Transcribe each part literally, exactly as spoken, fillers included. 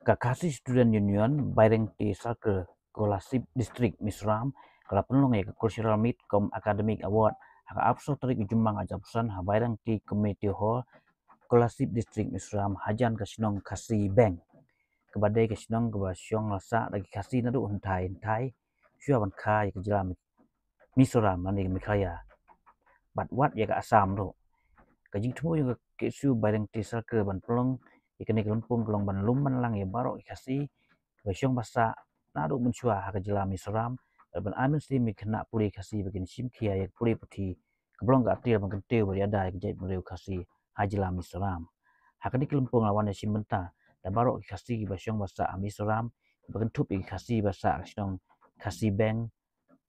Ka Khasi Student Union, Bairengti Circle, Kolasib District, Mizoram, ka la pynlong ïa ka Cultural Meet cum Academic Award ha ka arphew saw tarik u Jymmang arhajar arphew san ha Bairengti Community Hall, Kolasib District, Mizoram, hajan ka shnong Khasi Beng, kaba dei ka shnong kaba shong la sah da ki Khasi naduh hynthai hynthai, shuwa ban kha ïa ka jylla Mizoram lane ka Meghalaya bad wat ïa ka Assam ruh. Ka jingthmu jong ka K S U Bairengti Circle ban pynlong ïa kane ka lympung ka long ban lum ban lang ïa baroh ki Khasi ba shong ba sah naduh mynshuwa ha ka jylla Mizoram, bad ban ai mynsiem ïa ki khynnah pule Khasi ba kin shim khia ïa ka pule puthi, ka ba long ka atrei ban kyntiew bad ïada ïa ka jaitbynriew Khasi ha jylla Mizoram. Ha kane ka lympung la wan ïa shim bynta da baroh ki Khasi kiba shong ba sah ha Mizoram, ba kynthup ïa ki Khasi ba sah ha ka shnong Khasi Beng,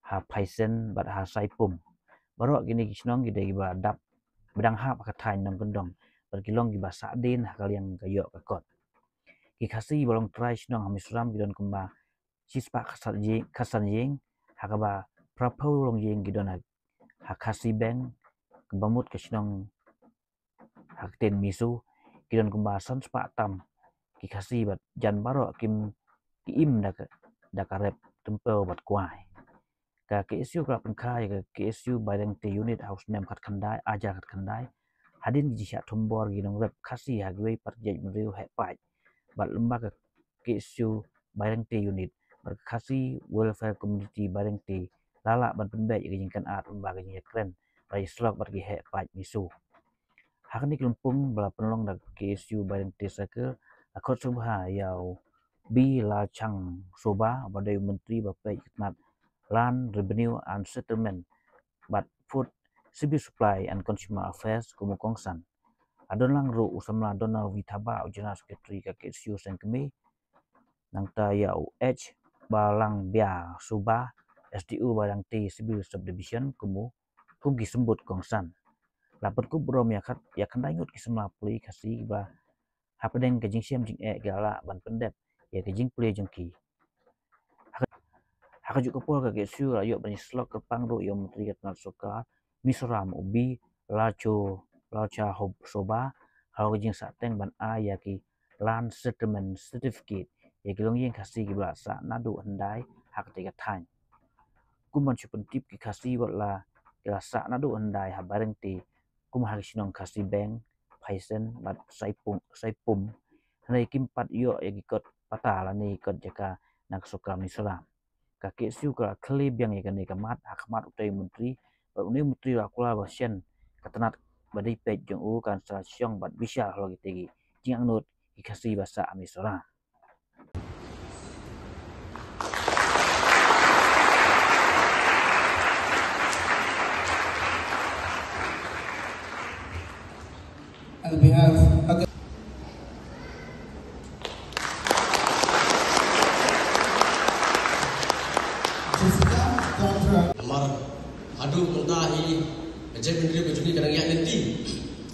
ha Phaisen bad ha Saipum. Baroh kine ki shnong ki dei kiba dap ba dang hap ha ka thaiñ Nongkyndong bad ki long kiba sahdien ha ka liang ka ïoh ka kot. Ki Khasi ba long trai shnong ha Mizoram ki don kumba shispah khatsan ïing, khatsan ïing, ha kaba phraphew long ïing ki don ha, ha Khasi Beng, kaba mut ka shnong ha ka ktien Mizo, ki don kumba san spah tam ki Khasi bad jan baroh kim, ki im da ka, da ka rep tympew bad kwai. Ka K S U ka la pynkha ïa ka K S U Bairengti Unit ha u snem khatkhyndai, arhajar khatkhyndai, hadien ki jingshah thombor ki nongrep Khasi ha kiwei pat ki jaitbynriew heh paid. Bad lyngba ka K S U Bairengti Unit bad ka Khasi Welfare Community Bairengti la lah ban pynbeit ïa ka jingkynad lyngba ka jingïakren bad ïasyllok bad ki heh paid Mizo. Ha kane ka lympung ba la pynlong da ka K S U Bairengti Circle, la khot sngewbha ïa u B Lalchhansobha, ba dei u Myntri ba peit ka tnat Land Revenue and Settlement bad Food, Civil Supply and Consumer Affairs kum u kongsan. La don lang ruh u samla Donald V Thabah, u General Secretary ka K S U Sengkmie, nangta ïa u H Balangbiasobha, S D O Bairengti Civil Subdivision kum u, kum ki symbud kongsan. La pynkup burom ïa khat, ïa khyndai ngut ki samla pule Khasi kiba hapdeng ka jingshem jingeh ki la lah ban pyndep ïa ka jingpule jong ki. Ha ka, ha kajuh ka por ka K S U la ïoh ban ïasyllok kyrpang ruh ïa u Myntri ka tnat sorkar Mizoram u B Lalcho, Lalchhansobha, halor ka jingsahteng ban ai ïa ki Land Settlement Certificate ïa ki longïing Khasi kiba la sah naduh hyndai ha katei ka thaiñ. Kum ban shu pyntip, ki Khasi wat la ki la sah naduh hyndai ha Bairengti, kum ha ki shnong Khasi Beng, Phaisen bad Saipung, Saipum. Hynrei kim pat ïoh ïa ki kot pata lane ki kot jaka na ka sorkar Mizoram. Ka K S U ka la khlieh biang ïa kane ka mat ha khmat utei u Myntri, bad une u Myntri u la kular ba shen ka tnat ba dei peit jong u kan sa shong bad bishar halor kitei ki jingangnud ki Khasi ba sah ha Mizoram. And we have a Namar haduh mynta hi ka jaitbynriew ka jong ngi ka dang ïaid lynti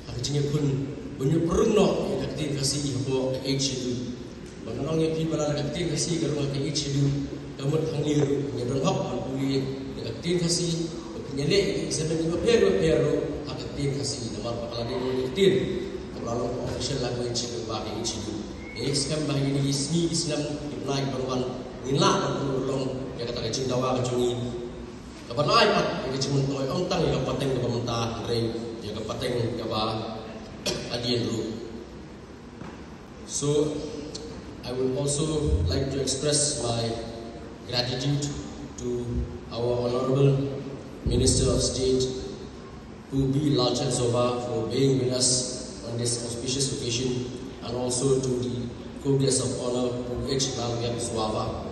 ha ka jingïakhun ban ïoh pynrung noh ïa ka ktien Khasi hapoh ka Eighth Schedule. Ba nga ong ïa phi ba lada ka ktien Khasi ka rung ha ka Eighth Schedule, ka mut hangne ruh ngin don hok ban pule ïa ka ktien Khasi, ba phin ïaleh ïa ki assignment kiba pher ba pher ruh ha ka ktien Khasi, namar ba ka la dei ka ktien kaba la long official language lyngba ka Eighth Schedule. Ngi ngeit skhem ba ha kine ki sngi ki snem ki bnai kiban wan ngin lah ban pynurlong ïa kata ka jingdawa ka jong ngi. Kaba nai pat ïa ka jingmyntoi ym tang ïa ka pateng kaba mynta hynrei ïa ka pateng kaba hadien ruh. So, I would also like to express my gratitude to our Honorable Minister of State, Pu B Lalchhansobha, for being with us on this auspicious occasion, and also to the co-guest of honor, Pu H Lalbiaksobha.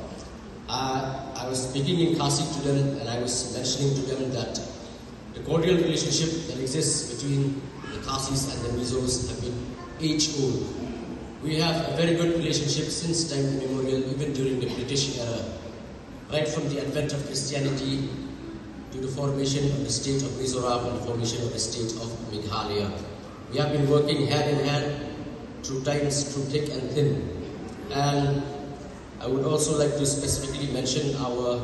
Uh, I was speaking in Khasi to them, and I was mentioning to them that the cordial relationship that exists between the Khasis and the Mizos have been age old. We have a very good relationship since time immemorial, even during the British era, right from the advent of Christianity to the formation of the state of Mizoram and the formation of the state of Meghalaya. We have been working hand in hand through times, through thick and thin. And I would also like to specifically mention our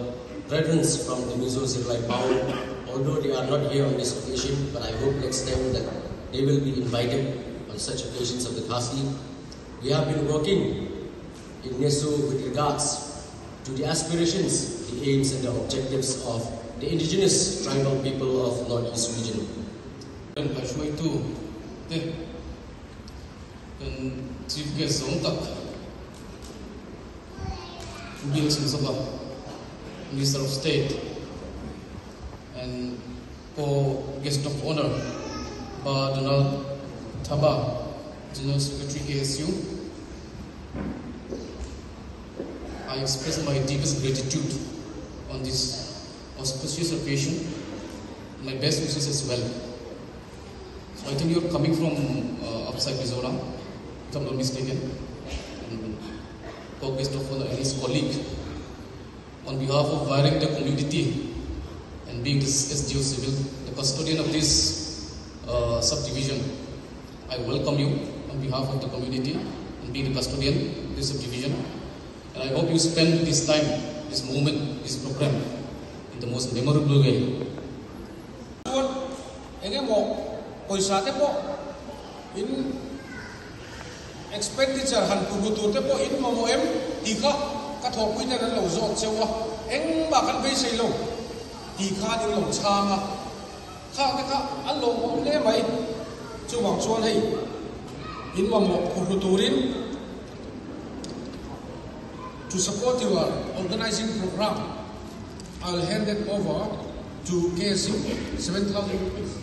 brethren from the Mizo Zirlai Pawl, although they are not here on this occasion, but I hope next time that they will be invited on such occasions of the Khasi. We have been working In NESO with regards to the aspirations, the aims and the objectives of the indigenous tribal people of Northeast region. Kan ka shuai tu, te, kan chief guest zong tak, Bill Singh Sabha, Minister of State, and ko guest of honor, Bah Donald Thabah, General Secretary K S U. I express my deepest gratitude on this auspicious occasion. My best wishes as well. So I think you're coming from uh, outside Mizoram, if I'm not mistaken. And ko guest of honor and his colleague. On behalf of Wairengte community and being this S D O Civil, the custodian of this uh, subdivision, I welcome you on behalf of the community and being the custodian of this subdivision. And I hope you spend this time, this moment, this program in the most memorable way. Tuan, enge mo, poisa te po, in expenditure han purhutur te po in mamo em, ti kha, ka thawpui te kan lo zawt cheu a, eng ba kan beisei lo, ti kha ding lo chang a, kha te kha, a lo mawm le mai, chu bang chuan hei, in mamo purhutur in, to support your organizing program, I'll hand it over to K S U, seven thousand rupees.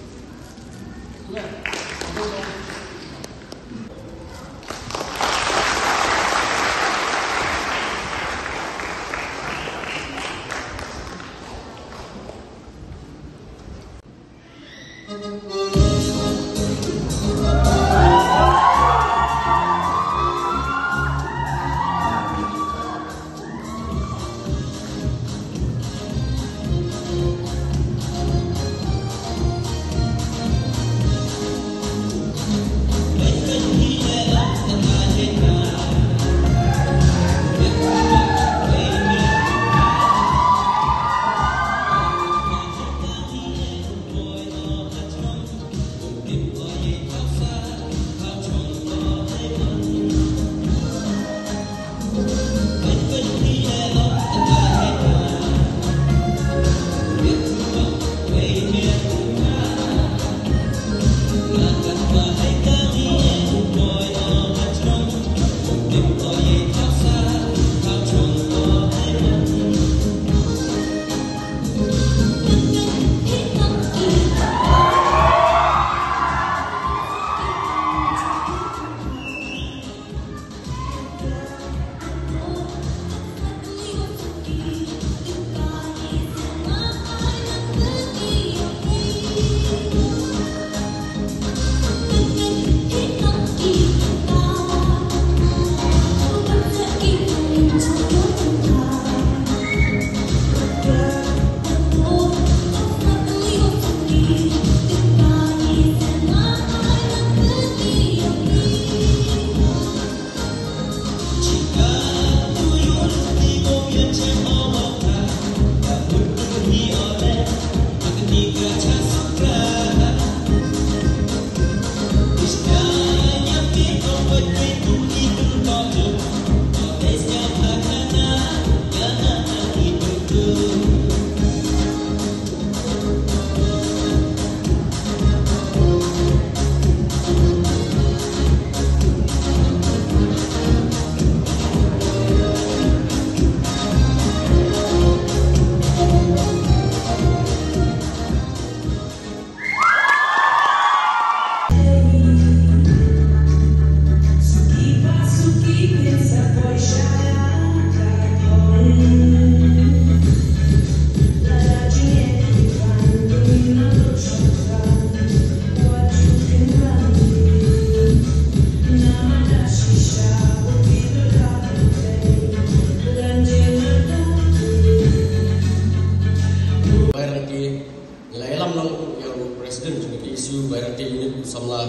Bairangti, ngi la ïalam lang ïa u President jong ka K S U Bairangti Unit, u samla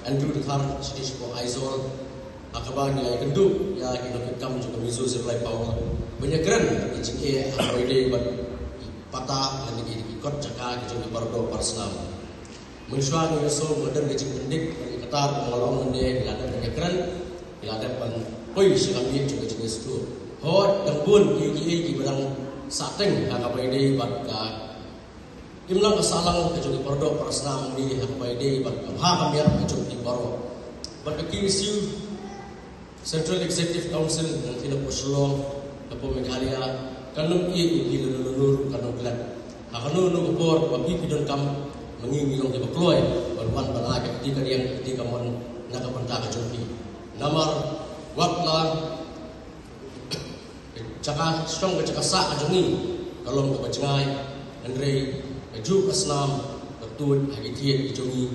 Andrew Dkhar, sha shnong Aizawl, ha kaba ngi la ïakynduh ïa ki nongkitkam jong ka Mizo Supply Power ban ïakren ïa ki jingeh ha Friday bad ki patta lane ki kot jaka ki jong ki pardo parsnam. Mynshuwa ngi ïohsngew ba don ka jingpyndik bad ngi kata ba ngi la ong mynne ngi la dep ban ïakren, ngi la dep ban Oi, sha ka miet jong ka jingïasyllok. Hooid, dang bun ïa kiei kiei kiba dang sahteng ha kaba ïadei bad ka imlang ka sahlang ka jong ki para doh para snam hangne ha kaba ïadei bad ka bha ka miat ka jong ki baroh. Bad ka K S U Central Executive Council, nangta na pdeng Shillong, na pdeng Meghalaya, kan ym ïeit ïa phi lano lano ruh, kan ym klet. Ha kano kano ka por kaba phi phi donkam, ma ngi ngi long kiba kloi ban wan ban ai ka kti ka riang ka kti ka mon na ka bynta ka jong phi. Namar wat la ka jaka shong, ka jaka sah ka jong ngi ka long kaba jngai, hynrei kajuh ka snam ka tuid ha ki thied ki jong ngi.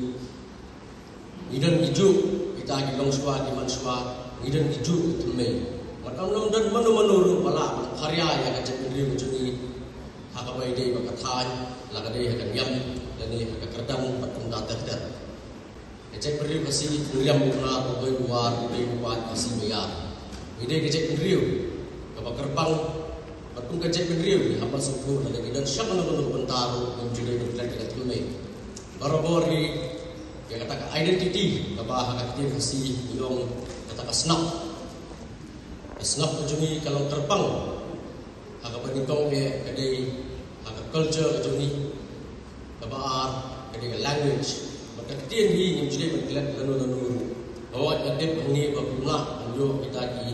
Ngi don kijuh kita ki longshuwa ki manshuwa, ngi don kijuh ki thymmei. Wat ym long don mano mano ruh ba lah ban pharia ïa ka jaitbynriew ka jong ngi ha kaba ïadei bad ka thaiñ, la ka dei ha ka niam lane ha ka kyrdan bad kumta ter ter. Ka jaitbynriew Khasi, u riam u knar, u bei u war, u dei u paid Khasi maiar. Ngi dei ka jaitbynriew kaba kyrpang bad kum ka jaitbynriew ngi hap ban sngewthuh lada ngi don sha kano kano ka bynta ruh ngim ju dei ban klet ïa ka thymmei. Barabor hi ïa kata ka identity kaba ha ka ktien Khasi ngi ong kata ka sngap. Ka sngap ka jong ngi ka long kyrpang ha kaba nyngkong eh ka dei ha ka culture ka jong ngi. Kaba ar ka dei ka language. Bad ka ktien hi ngim ju dei ban klet lano lano ruh. Hooid, nga tip hangne ba phi lah ban ïoh kita ki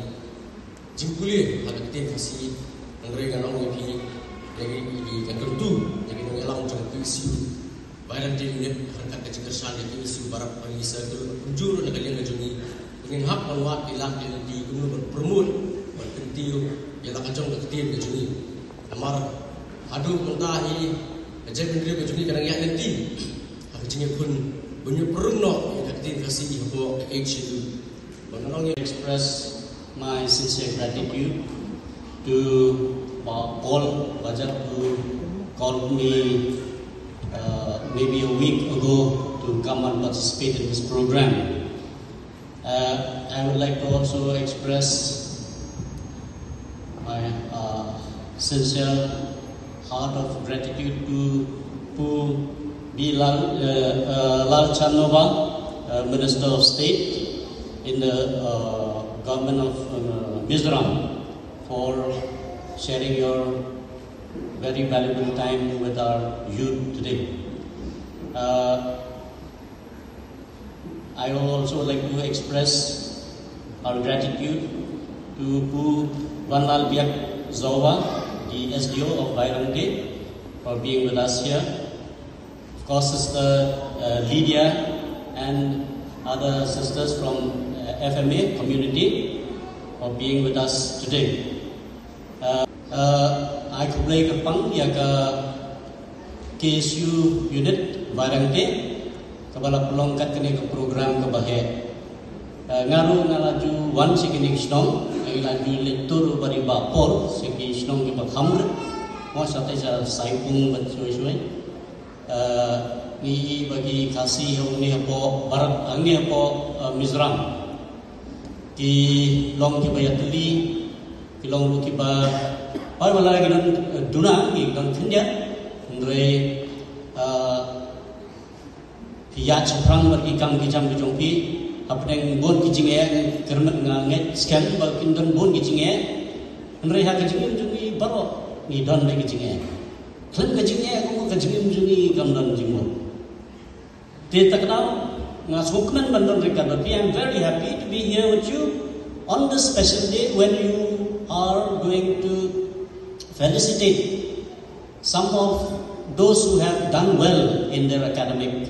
jingpule ha ka ktien Khasi, hynrei ngan ong ïa phi, ïa ki, ïa ki, ngan kyntu ïa ki nongïalam jong ka K S U Bairangte Unit, ha ryngkat ka jingkyrshan ka K S U Barak Pali Circle, kumjuh ruh na ka liang ka jong ngi, ba ngin hap ban wad ïa la ki lynti kumno ban promote, ban kyntiew ïa la ka jong ka ktien ka jong ngi. Namar haduh mynta hi ka jaitbynriew ka jong ngi ka dang ïaid lynti ha ka jingïakhun ban ïoh pynrung noh ïa ka ktien Khasi hapoh ka age schedule. Ba ngan ong ïa express my sincere gratitude to Bah Paul Bajak, who called me, uh, maybe a week ago to come and participate in this program. Uh, I would like to also express my, uh, sincere heart of gratitude to Pu B Lal, uh, uh, Lalchandnova, uh, Minister of State in the, uh, government of, uh, Mizoram, for sharing your very valuable time with our youth today. Uh, I would also like to express our gratitude to Pu Vanlalbiak Zowa, the S D O of Bairangte, for being with us here. Of course, Sister, uh, Lydia and other sisters from, uh, F M A community for being with us today. Uh, uh, ai khublei kyrpang ïa ka K S U unit Bairangte kaba la pynlong kat kane ka program kaba heh. Uh, nga ruh nga la ju wan sha kine ki shnong, nga la ju leit tur bad i Bah Paul sha ki shnong kiba kham rit. Mo, shatei sha Saipung bad shwai shwai. Uh, ngi ba ki Khasi hangne hapoh Bharat, hangne hapoh, uh, Mizoram, ki long kiba ïatylli, ki long ruh kiba, hooid, ba la ki don, uh, duna, ki don khyndiat, hynrei, uh, phi ïaid shaphrang bad ki kam ki jam ki jong phi hapdeng bun ki jingeh. Kyrmen, nga ngeit skhem ba kin don bun ki jingeh, hynrei ha ka jingim jong ngi baroh ngi don da ki jingeh. Khlem ka jingeh, ka jingim jong ngi kam don jingmut. Te ta ka daw nga sngewkmen ban don ryngkat bad phi. I'm very happy to be here with you on this special day when you are going to felicitate some of those who have done well in their academic,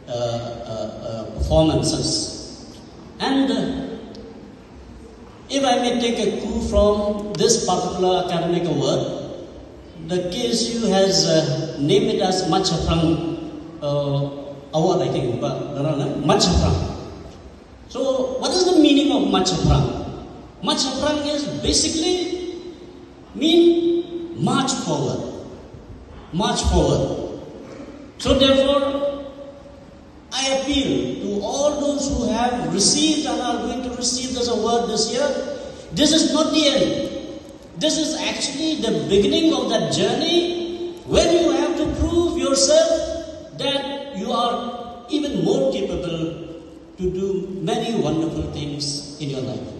uh, uh, uh, performances. And, uh, if I may take a cue from this particular academic award, the K S U has, uh, named it as Machhaprang, uh, Award, I think, but, no, no, no, Machhaprang. So, what is the meaning of Machhaprang? Machhaprang is basically mean march forward. March forward. So, therefore, I appeal to all those who have received and are going to receive this award this year. This is not the end. This is actually the beginning of that journey when you have to prove yourself that you are even more capable to do many wonderful things in your life.